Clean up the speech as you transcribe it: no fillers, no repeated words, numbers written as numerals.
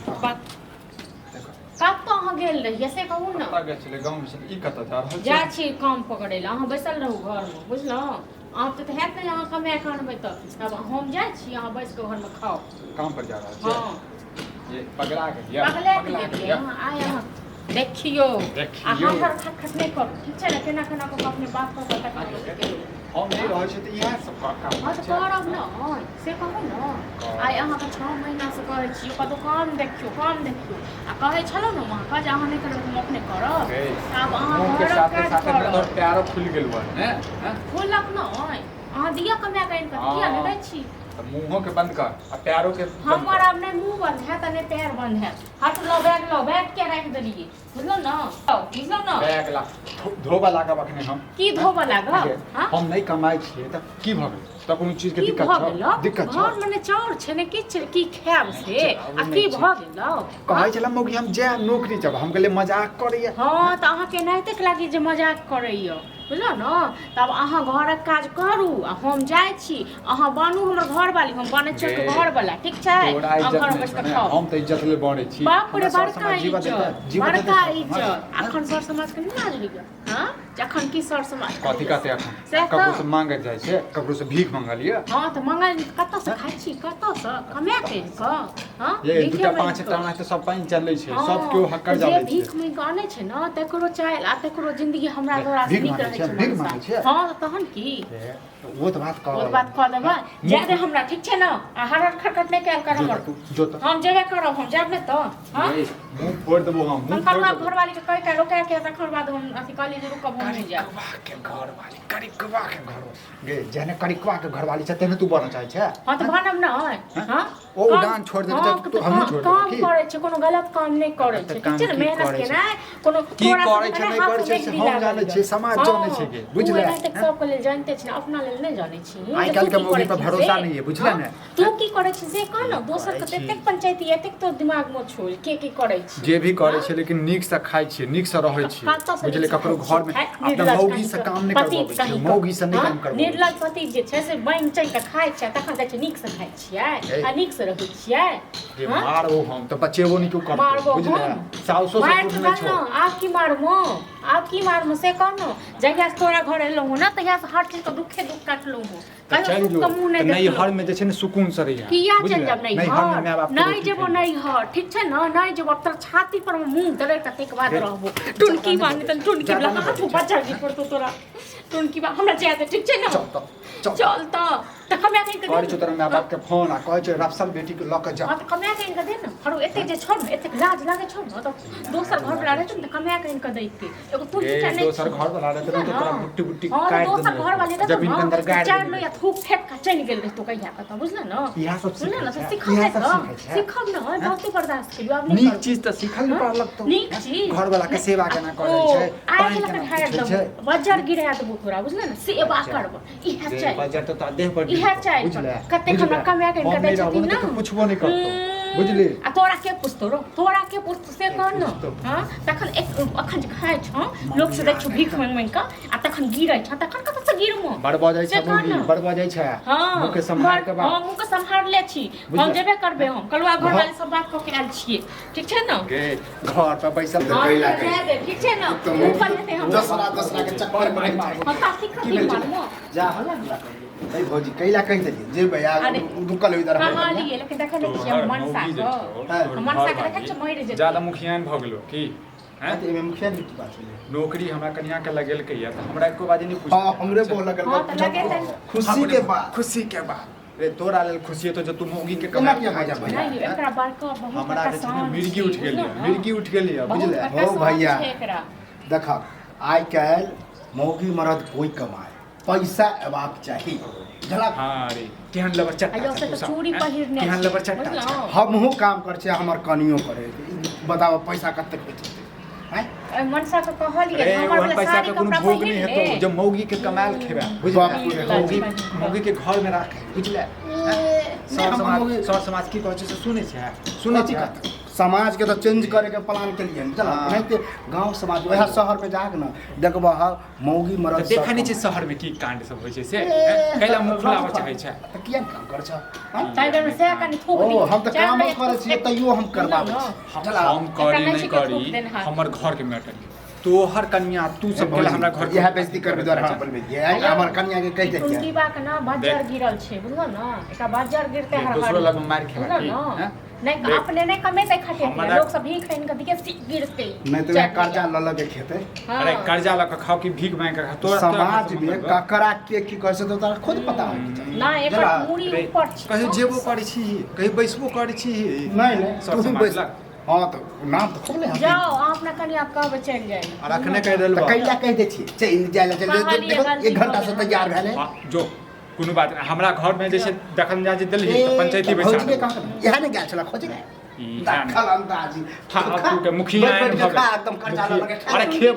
बात कतऽ अहाँ गेल रहियै से कहू ने। कतऽ गेल छलै? गाँवमे छलै। ई कतऽ जा रहल जा छी काम पकड़ै लए, अहाँ बैसल रहू घरमे, बुझलहुँ? अहाँ तऽ हैत ने अहाँ कमाए कऽ अनबै तऽ आब हम जाइ छी, अहाँ बैस कऽ घरमे खाउ। काम पर जा रहल छी? हँ। ये पगला गेलियै, पगला पगला गेलियै गेलियै। अहाँ। आइ अहाँ देखियौ आ देखियौ। हर खट खट नहि करू, ठीक छै ने? केना केना कऽ कऽ अपने बात कऽ कऽ तखन गेलहुँ। हम नहि रहै छी तऽ इएह सब काम हँ तऽ छै। करब ने, से कहू ने। आइ अहाँके 6 महीनासँ कहै छी कतहु काम देखियौ, काम देखियौ, आ कहै छलहुँ ने हम अहाँके जे अहाँ नहि करबै तऽ हम अपने करब। गे, आब अहाँ मुँहके घरक साथे काज साथे करब। तोहर पैरो फुलि गेल बा ने? हँ? फूलक नहि, अहाँ दिअ कमाए कऽ आनि कऽ, किया नहि दै छी? तऽ मुँहोके बंद कर आ पैरोके बंद हमर कर। आब नहि मुँह बंद हैत आ नहि पैर बंद हैत। हट, लो बैग, लो बैग। किया राखि देलियै? बुझलहुँ ने, बुझलहुँ ने? बैग ला धोबऽ लागब अखने हम। की धोबऽ लागब? गे, हाँ? हम नहि कमाइ छियै तऽ की भऽ गेलै? तऽ कोनो चीजके की दिक्कत भऽ छौ? गेलौ? दिक्कत छौ? घरमे ने चाउर छै ने किछु छै, की खायब से? चाउर आ नहि की छै। भऽ गेलौ? कहै छलै मौगी हम जायब नौकरी जब, हम कहलियै मजाक करैया। हँ तऽ अहाँके एनाहिते लागी जे मजाक करैया, बुझलहुँ ने? तब अहाँ घरक काज करू आ हम जाइ छी। अहाँ बनू हमर घरवाली, हम बनै छी गे, घरवाला, ठीक छै? तोरा अहाँ इज्जत घरमे नहि बैस छौ कऽ ने, खाउ। हम तऽ इज्जत ले बनै छी। बाप रे, हमरा सर बड़का समाज जीवऽ देतै? इज्जत, जीवऽ देतै बड़का सर समाज? इज्जत। अखन सर समाजके नहि लाज होइया? हँ, जखन की सर समाज कथी कहते अखन? सएह तऽ। ककरो से मांगैत जाइ छै? ककरो से भीख मंगलियै? हँ तऽ मंगल कतऽसँ खाइ छी? कतऽसँ कमा कऽ आनि कऽ? हँ, ये भीखे दूटा मांगि पाँच कऽ। टाना तऽ सब पानि चलै छै, हँ, सब केओ हक्कर तऽ जे जाबै छै। भीख मांगि कऽ अनै छै ने तकरो चालि आ तकरो जिंदगी हमरा तोरा से भीख नीक मांगै रहै छै, छै भीख मनसा। मांगै छै। हँ तऽ तहन की? ए, ओ तऽ बात कह। ओ बात कऽ देबै, जाय दे हमरा, ठीक छै ने? आ हर हर खटखट नहि कयल कर हमर। जो तऽ। हम जेबे करब, हम जायब नहि तऽ? हँ, मुँह फोड़ि देबो हम, हम मुँह कहलहुँ फोड़ि आब देबो। घरवाली के कहि कऽ रोका के तखन बाद हम अथी कहलियै जे रुकब, हम नहि जायब। करिकवा के घरवाली, करिकवा के घर गे, जेहने करिकवा के घरवाली छै तेहने तू बनऽ चाहै छै? हँ तऽ बनब ने। हँ, ओ उड़ान छोड़ि देबै तऽ तू हमहूँ छोड़ि देबै काम की? करै छै, कोनो गलत काम नहि करै तऽ छै, काम ठीक छै ने? की मेहनत करै छै? केनाइ कोनो की तोरा करै सबके छै, नहि हाथ करै छै, मेहंदी से हम लागल जानै यऽ। छियै, समाज हँ, जानै छै गे, तू बुझले? एनाहिते सबके लेल जानिते छी ने, अपना लेल नहि जानै छी आइ जे काल्हि तू के की मौगी करै पर छी भरोसा से। नहि यऽ, बुझले हँ? ने? तू की करै छी से कह ने, दोसर के करै छी। एतेक पंचायती, एतेक तो दिमाग मे छो, के की करै छी? जे भी करै छै लेकिन नीकसँ खाइ छियै, नीकसँ रहै छियै, कतऽसँ बुझलियै? नीकसँ ककरो खाइ छियै? घरमे खाइ, अपना निर्लज मौगीसँ कहीं काम नहि पति करबाबै छियै, कहीं कऽ। मौगीसँ नहि हँ? काम करबाबै निर्लज छियै। पति जे छै से बान्हि चाहि कऽ खाइ छै, तखन कहै छै नीकसँ खाइ छियै हे। आ नीकसँ रहै छियै। जे हँ? मारबो हम तऽ बचेबो नहि केओ करतौ, मारबो बुझले? हम? साउसो मारि ससुर तऽ नहि छौ। देलहुँ, आब की मारबो, आब की मारबो से कह ने। जहियासँ तोरा घर एलहुँ हँ ने तहियासँ हर चीजके दुःखे दुःख काटलहुँ हँ, तऽ कहियो चलि सुख जो के मुँह तऽ नहि देखलहुँ। नैहरमे जे छै ने सुकूनसँ रहिहे, किया चलि बुझले? जायब नैहरमे नैहर? माय बापके नहि रोटी जेबो खइहे। नैहर, ठीक छै ने? नहि जेबो। तोरा छाती पर मुँह दरड़ि कऽ ताहिके बाद गे, रहबो। ज्यादा टुनकी नहि बान्ह बजै तन छै, टुनकी ज्यादा वला नहि हाथ बजै छै। बजर जे पड़तौ तोरा टुनकी बा। हमरा जाय दे, ठीक छै ने? चल तऽ, चल। चल तऽ, तऽ कमाए कऽ आनि कऽ दे करै छौ ने। तोरा माय बापके फोन आ कहै छौ रफसल बेटीके लऽ कऽ जा। हँ तऽ कमाए कऽ आनि कऽ दे ने। हरो एतेक जे छौ ने, एतेक लाज लागै छौ ने, तऽ दोसर घरवला रहतै ने तऽ कमाए कऽ आनि कऽ दैतै। एगो तू गे, नहि दोसर छी। घर वाला रहतै ने तऽ तोरा बुट्टी बुट्टी हँ तऽ काटि दोसर देने घर वाली रहितौ, रहतौ जमीन के ने अंदर तऽ गाड़ि चारि देने लोहिया रहितौ। थूक फेक कऽ चलि गेल रहितौ कहिया कतऽ, बुझल ने? इएह सब बुझल सीखै ने? तऽ छै, सीखब इएह नहि सब तऽ सीखै छै। सीखब ने, बहुते बर्दाश्त केलियौ, आब नहि नीक करब। चीज तऽ सीखल नहि हँ? पड़लक तो। नीक चीज घर वाला के सेवा केना करल ओ छै, आगि पानि लऽ कऽ केना ढारि पूछै छै। देबो, बज्जर गिरा देबो तोरा, बुझल ने? सेवा अच्छा। करब इएह गे, चाही। बजर तऽ तोरा देह पर इएह गिरतौ, चाही। बुझले? कतेक बुझले? हमरा कमाए कऽ हम दै नहि रहबो छथिन ने ने तऽ पुछबो नहि करतौ, बुझली? आ तोरा के पुछतौ रो? तोरा के पुछतौ से कह ने। पुछतौ? हँ, तखन एक अखन जे खाइ छौ, लोक से दै छौ भीख मांगि मांगि कऽ, आ तखन गिरै छौ, तखन कतऽ से गिरमो बड़ बजै से छै कह मौगी, ने। बड़ बजै छै। हँ, मुँह के सम्हार के हँ, बात। मुँह के सम्हारले छी हम। बुझले? जेबे करबै हम, कलुआ घर घर- वाली सब बात कऽ के आयल छियै, ठीक छै ने? गे, घर पर बैसल हँ, कैला तऽ जाय दे, ठीक छै ने? तऽ ऊपर हेतै हम। दोसरा दोसरा के चक्कर में रहै छै। हम काफी की कथी भेल छै? मारमो जा हल्ला गुल्ला करियै अरे भौजी, कैला कहि देलियै जेबै आ अरे, रुकल इधर। कहलियै लेकिन देखै नहि छियै हम मनसा मौगी जे के छौ, हँ। तोहर मनसा के घरवाली, देखै छियै मरि जेतै। ज्यादा मुखियान भऽ गेलो की? हैं? एहिमे मुखिया जी की बात भेलै? नौकरी हमरा कनिया के लगेलकै या तऽ हमरा एको बाजी नहि हँ, पुछलकै। हमरे बोल लगल। हँ, तऽ लगेतै। खुशी के बात, खुशी के बात रे, तोरा लेल खुशी हेतौ जे तू मौगी के केना कमाइ किया खाइ मजा छी। भैया? नहि यौ, एकरा बड़का बहुत हमरा बड़का जे छै ने शान मिर्गी छै, उठि गेल बुझलहुँ यऽ, ने? मिर्गी उठि गेल यऽ, बहुत बुझले? बड़का हो शान भैया। छै एकरा। देखक, आइ काल्हि मौगी मरद कोइ कमाए, पैसा अयबाक चाही, बुझलक? हाँ रे, केहन लबर चट्टा आइयो छै से तू तऽ सब, चूड़ी हैं? पहिरने केहन छै, लबर चट्टा छै? बुझलहुँ? हमहूँ काम करै छियै, हमर कनियो करै। बताबऽ, पैसा कतेक बचेतै आँय? ओहि मनसा के कहलियै अरे हमर ओहन वाला पैसा साड़ी के कोनो कपड़ा भोग पहिर नहि ले। हेतौ जे मौगी के कमायल खेबे, बुझले? बाप रे, मौगी, बाप। मौगी के घर में राखे, बुझले? नहि, सर हम समाज मौगी- सर समाज की कहै छै से सुनै छै? सुनै कथी छै? कहतै? समाज के तो चेंज करे के प्लान के लिए बुझल। हाँ। एनाहिते गांव समाज वएह शहर में जाके न देखबह मौगी मरद तऽ देखै सब नहि छै शहरमे की कांड सब होइ छै से, ए, कैला मुँह फुलाबऽ चाहै छै। तऽ किया ने काम करै छ? हाँ? ताहि बेर में सएह कनि थूक ओ दी। हम तऽ चारि कामो बेर करै छियै तैयो हम करबाबै बुझलहुँ छी। ने? बुझल? हम करी एकरा नहि नहि छै कि थूक करी देनहार। हमर घरके मैटर यऽ। तोहर कनिया तू सब केला हमरा घर इएह बेइज्जती करबै दुआरे हम बोलबै छियै। हमर कनिया के कहि दै छियै। टुनकी के ना बज्जर देख। गिरल छै, बुझल न? एकरा बज्जर गिरते हर दोसरो लग मारि खेबा बुझल की, न? हैं? नहि देख। अपने नहि कमेतै खटेतै, हमरा- लोक सब भीख आनि कऽ दिये गिरतै। नहि तऽ वएह कर्जा लऽ लऽ के खेतै। हँ। अरे कर्जा लऽ कऽ खाओ कि भीख मांगि कऽ खाओ, तोरा समाज में ककरा के की कहै छै तऽ तोरा खुद पता होइके चाही। ना एकर बुझलह? मूड़ी ऊपर छै। कहीं जेबो करै छी, कहीं बैसबो करै छी। नहि नहि सब तू समाज बैस। लग। हँ तऽ नाम तऽ खूब ने जाओ अहाँ अपना कनिया के कहबै चलि जाइ। और अखने कहि तऽ देलबो। कैला कहि दै छियै चलि जाइ लए चलि जाइ कहलियै, देखो, गलती एक घंटा भऽ से गेल। तैयार भेलै। हाँ, जो कोनो बात नहि, हमरा घर में जे छै दखल अंदाजी देलही तऽ पंचायती बैसा भौजी के देबौ। कहाँ इएह ने गेल छलै खोजे इएह ने। दखल अंदाजी खा, अब तू के मुखिया बैठ बैठ के एहन भऽ खा गेल। एकदम कर्जा लऽ लऽ के खा। अरे खेब।